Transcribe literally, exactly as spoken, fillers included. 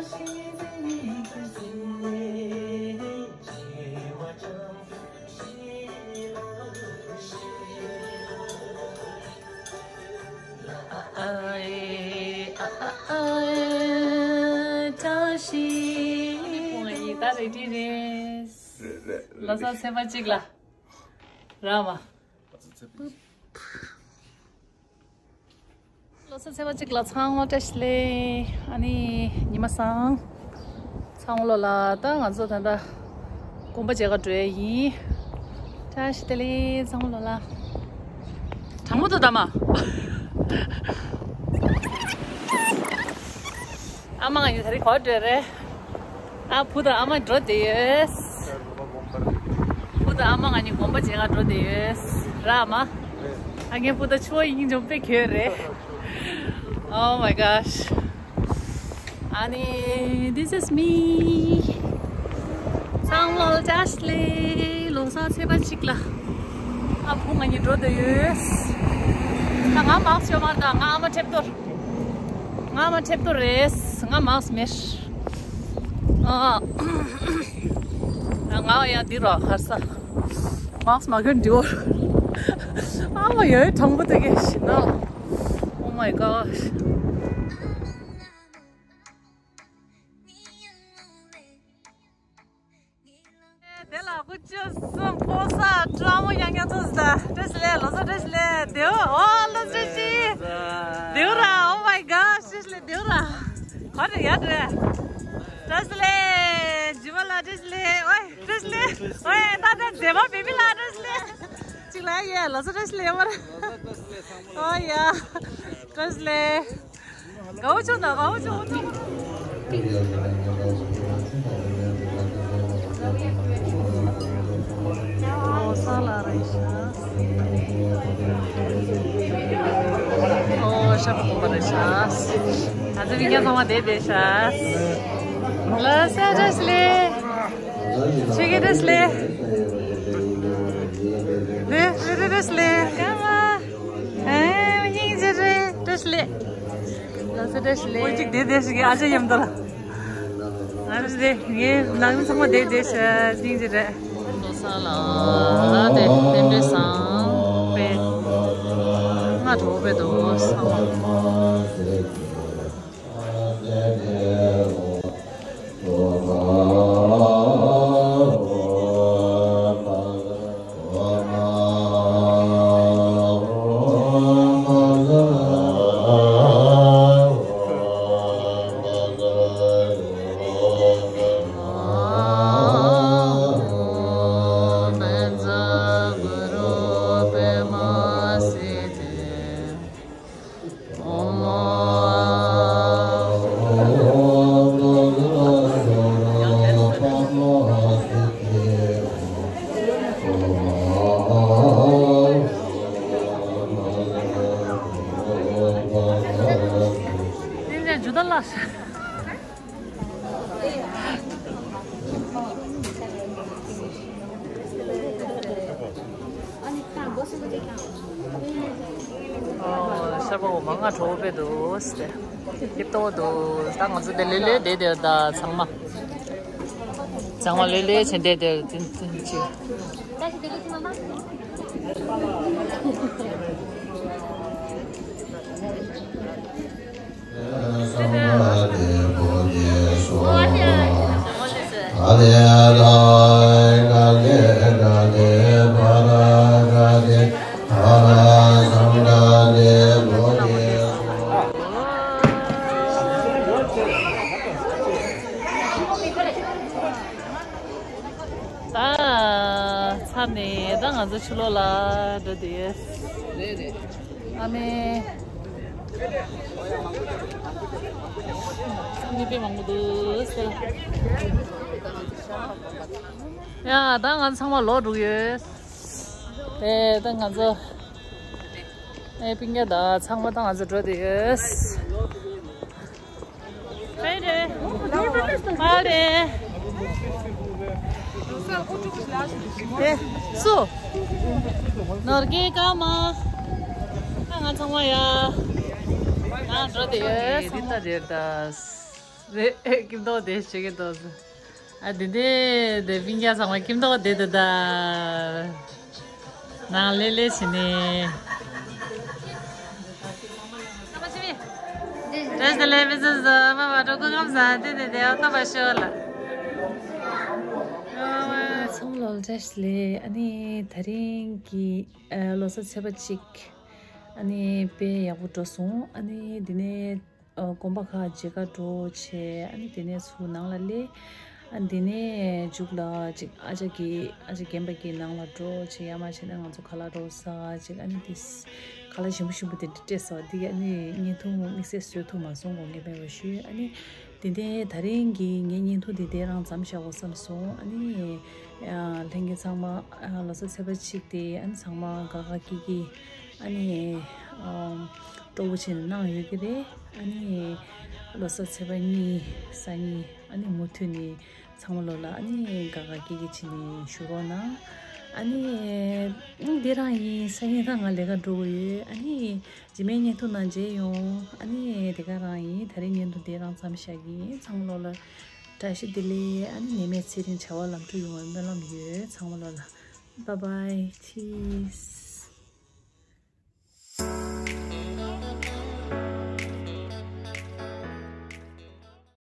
བཀྲ་ཤིས། ད་རེ་ཌི་རེད། ལོ་གསར་ཚེས་པ་གཅིག་ལ་ར་མ། ལོ་གསར་ཚེས་པ་གཅིག་ལ་ཚང་མ་བཀྲ་ཤིས་བདེ་ལེགས། ཨ་ནི་ཉི་མ་བཟང་། ཚང་མ་ལོ་ལ་ད་ང་ཚོ་ད་ལྟ་དགོན་པ་མཇལ་ག་འགྲོ་ཡ་ཡིན། བཀྲ་ཤིས་བདེ་ལེགས་ཚང་མ་ལོ་ལ། དྲང་མོ་དུ་ད་མ། ཨ་མ་ང་གཉིས་ད་རེས་ག་པར་འགྲོ་རེད། ཨ་བུ་དང་ཨ་མ་འགྲོ་བསྡད་ཡོད། བུ་དང་ཨ་མ་ང་གཉིས་དགོན་པ་མཇལ་ག་འགྲོ་བསྡད་ཡོད། ར་ཨ་མ། ཨ་ངའི་བུ་དང་ཆུ་བོ་ཡིན་ཅུང་དཔེ་གྱོད་རེད། Oh my gosh. ཨ་ནི་this is me. ཚང་མ་ལ་བཀྲ་ཤིས་བདེ་ལེགས། ལོ་གསར་ཚེས་པ་གཅིག་ལ་ཨ་བུ་ང་གཉིས་འགྲོ་བསྡད་ཡོད། ད་ང་མཱ་སི་ཡོད་མ་རེད། ད་ང་ཨ་མ་ཁྲེབ་ཏོར། ང་ཨ་མ་ཁྲེབ་ཏོར་རེད། ང་མཱ་སི་མེད། ཨ། ང་ཡང་འདི་རོ་ཁར་ས། མཱ་སི་མ་གྱོན་འདི་བོ། ཨ་མ་ཡོད་དྲང་པོ་དེ་གས་ཤི་ན། Oh my gosh. དེ་ལ་སྐུ་མཆེད་གསུམ་ཕོ་གསར་སྤྲང་མོ་ཡང་ཡང་ཚོགས་ཟ། བཀྲ་ཤིས་བདེ་ལེགས། ལོ་གསར་བཀྲ་ཤིས་བདེ་ལེགས། དེའོ་ཨོ་ལོ་གསར་ཅི། དེའུ་ར། Oh my gosh. བཀྲ་ཤིས་བདེ་ལེགས། དེའུ་ར། ག་རེ་ཡ་རེད། བཀྲ་ཤིས་བདེ་ལེགས། ཇི་མ་ལ་བཀྲ་ཤིས་བདེ་ལེགས། ཨོའི་བཀྲ་ཤིས་བདེ་ལེགས། ཨོའི་ད་ལྟ་མཛེས་མ་བེ་བི་ལ་བཀྲ་ཤིས་བདེ་ལེགས། གཅིག་ལ་ཡ་ལོ་གསར་བཀྲ་ཤིས་བདེ་ལེགས་ཡ་མ་རེད། ཨོ་ཡ་བཀྲ་ཤིས་བདེ་ལེགས། དགའ་བོ་བྱུང་ན་དགའ་བོ་བྱུང་། ཨོ་ས་ལ་རེད་ཤག་ཨོ་ཤ་པ་གོ་བ་རེད་ཤག་ང་ཚོ་མི་ཉག་ཚང་མ་བསྡད་བསྡད་ཤག་ལ་ས་བཀྲ་ཤིས་བདེ་ལེགས། ཆོས་རྒྱལ་བཀྲ་ཤིས་བདེ་ལེགས། ལེ་ལེ་ལེ་བཀྲ་ཤིས་བདེ་ལེགས། ཀ་མ། ཨེ་སྙིང་རྗེ་རེད། བཀྲ་ཤིས་བདེ་ལེགས། ལགས་སོ་བཀྲ་ཤིས་བདེ་ལེགས། ཁོ་གཅིག་བསྡད་བསྡད་ཞིག་གི་ཨ་ཅག་མཉམ་དུ་ལ། ང་རེ་རེ་ངའི་ནང་མི་ཚང་མ་བསྡད་བསྡད་ཤག་སྙིང་རྗེ་རེད། ལོ་གསར་ལ་ད་དེ་རྟེན་འབྲེལ་བཟང་པས། ང་གྲོགས་པོ་དཔེ་འདུག་བསམ་པ། ཤར་པ་འོ་མ་ང་གྲོགས་པོ་དཔེ་འདུག་ཟེར་ཏེ། སྐྱིད་ཏོག་འདུག་ད་ང་ཚོ་དེ་ལེ་ལེ་བསྡད་དེ་ད་ཚང་མ། ཚང་མ་ལེ་ལེ་བྱས་བསྡད་དེ་དེ་དེ་ཅི། ད་ཚར་ནས་ད་ང་ཚོ་ཕྱི་ལོགས་ལ་འགྲོ་དུས། ཨ་མའི་མི་དཔེ་མང་པོ་འདུག་ཟེར། ཡ་ད་ང་ཚང་མ་ལོག་འགྲོ་གི་ཡོད། ཨེ་ད་ང་ཚོ་ཨེ་སྤུན་ཀྱག་ད་ཚང་མ་ད་ང་ཚོ་འགྲོ་དུས་ཡོད། ཧེ་རེ། ཧ་རེ། དེ་སུ། ནོར་གྱི་ཀ་མ། ང་ཚང་མ་ཡ། ང་འགྲོ་དེ་ཡོད། འདི་ལྟ་རེད་ད། རེད། ཨེ། ཀིམ་ཏོག་དེ་བྱེད་ཀྱི་འདུག་ཟེར། ཨ། དེ་དེ་དེ་སྤུན་ཀྱག་ཚང་མ་ཀིམ་ཏོག་དེ་དེ་ད། ནང་ལེ་ལེ་བྱེད་ནས། བཀྲ་ཤིས་བདེ་ལེགས། མི་ཚེ་བཟང་། མ་མ་འགྲོ་སྐུ་ཁམས་བཟང་། དེ་དེ་དེ་ཨ་ཏོ་བ་ཤོ་ལ། ཚང་ལོ་བཀྲ་ཤིས་བདེ་ལེགས། ཨ་ནི་དེ་རིང་གི་ཨ། ལོ་གསར་ཚེས་པ་གཅིག་ཨ་ནི་དཔེ་ཡག་པོ་འགྲོ་སོང་། ཨ་ནི་དེ་ནས། ཨ། དགོན་པ་ཁག་མཇལ་ཁ་འགྲོ་བྱས། ཨ་ནི་དེ་ནས་ཚུར་ནང་ལ་སླེབས། ཨ། དེ་ནས་མཇུག་ལ་ཅིག་ཨ་ཅག་གི་ཨ་ཅག་རྒན་པ་གི་ནང་ལ་འགྲོ་བྱས། ཡར་མར་བྱས་ནས་ང་ཚོ་ཁ་ལག་འདྲ་བོ་ཟ་ཅིག་ཨ་ནི་དེ་ཁ་ལག་ཞིམ་པོ་ཞིམ་པོ་དེ་འདྲ་སྤྲད་སོང་། དེ་ག་ཨ་ནི་བརྙན་ཐུང་དམིགས་བསལ་བཟོ་ཐུབ་མ་སོང་། དགོངས་འགལ་མེད་པ་ཞུ། ཨ་ནི་དེ་ནས་དེ་རིང་གི་ངའི་བརྙན་ཐུང་དེ་དེ་རང་མཚམས་བཞག་དགོས་བསམ་སོང་། ཨ་ནི་ཨ། ལྷན་རྒྱས་ཚང་མ། ཨ། ལོ་གསར་ཚེས་པ་གཅིག་དེ་ཨ་ནི་ཚང་མ་དགའ་དགའ་སྐྱིད་སྐྱིད། ཨ་ནི། ཨམ། སྤྲོ་པོ་བྱས་ནས་གནང་ཡོད་ཀྱི་རེད། ཨ་ནི། ལོ་གསར་ཚེས་པ་གཉིས་སང་ཉིན་ཨ་ནི་མུ་མཐུད་ནས་ཚང་མ་ལོ་ལ་ཨ་ནི་དགའ་དགའ་སྐྱིད་སྐྱིད་བྱས་ནས་བཞུགས་རོགས་གནང་། ཨ་ནི། ཨང་། འདི་རང་ཡིན། སང་ཉིན་ད་ང་ལས་ཀ་འགྲོ་གི་ཡོད། ཨ་ནི། རྗེས་མའི་བརྙན་ཐུང་ནང་མཇལ་ཡོང་། ཨ་ནི་དེ་ག་རང་ཡིན། དེ་རིང་བརྙན་ཐུང་དེ་རང་མཚམས་བཞག་གི་ཡིན། ཚང་མ་ལོ་ལ་བཀྲ་ཤིས་བདེ་ལེགས། ཨ་ནི་ནད་མེད་ཚེ་རིང་བྱ་བ་ལམ་འགྲོ་ཡོང་བའི་སྨོན་ལམ་ཡོད། ཚང་མ་ལོ་ལ། Bye bye. Cheers.